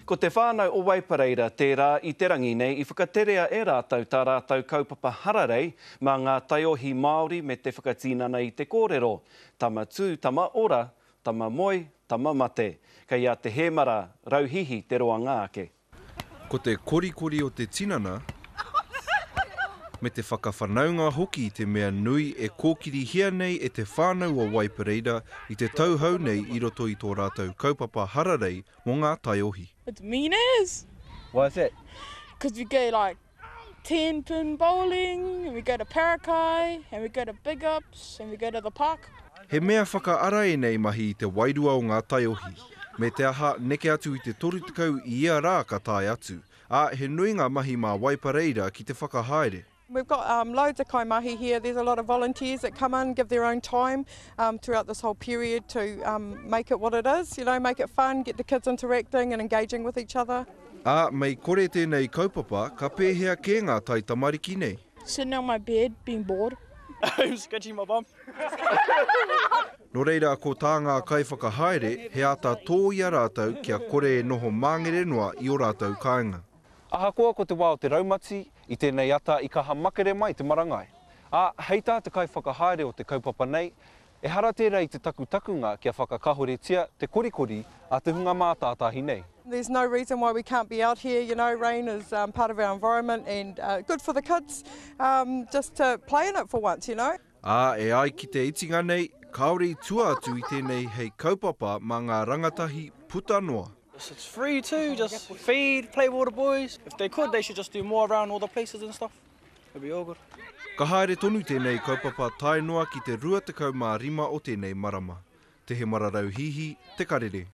Ko te whānau o Waipareira tērā i te rangi nei i whakaterea e rātou tā rātou kaupapa hararei mā ngā taiohi Māori me te whakatinana i te kōrero, Tama tū, tama ora, tama moe, tama mate. Kei a Te Hēmara Rauhihi te roanga ake. Ko te korikori o te tinana me te whakawhanaunga hoki te mea nui e kōkirihia nei e te whānau o Waipareira i te tau hou nei i roto i tō rātou kaupapa hararei mō ngā taiohi. It's mean as. Why is that? Because we go like ten pin bowling and we go to Parakai and we go to Big Ups and we go to the park. He mea whakaara ēnei mahi i te wairua o ngā taiohi. Me te aha, neke atu i te 30 i ia rā ka tae atu, ā, he nui ngā mahi mā Waipareira ki te whakahaere. We've got um, loads of kaimahi here. There's a lot of volunteers that come in, give their own time um, throughout this whole period to um, make it what it is, you know, make it fun, get the kids interacting and engaging with each other. Ā, mei kore tēnei kaupapa, ka pēhea kē ngā taitamariki nei? Sitting on my bed, being bored. I'm scratching my bum. Nō reira, ko tā ngā kaiwhakahaere, he āta tō i a rātou kia kore e noho māngere noa i ō rātou kāinga. Ahakoa ko te wā o te raumati, i tēnei ata i kaha makere mai te marangai. Ā, hei tā te kaiwhakahaere o te kaupapa nei, ehara tērā i te takutakunga kia whakakahoretia te korikori a te hunga mātātahi nei. There's no reason why we can't be out here, you know, rain is um, part of our environment and uh, good for the kids um, just to play in it for once, you know. Ā, e ai ki te itinga nei, kāore i tua atu i tēnei hei kaupapa mā ngā rangatahi puta noa. It's free too, just feed, play with all the boys. If they could, they should just do more around all the places and stuff. It'll be all good. Ka haere tonu tēnei kaupapa tae noa ki te 25 o tēnei marama. Te Hemararau Hihi, Te Karere.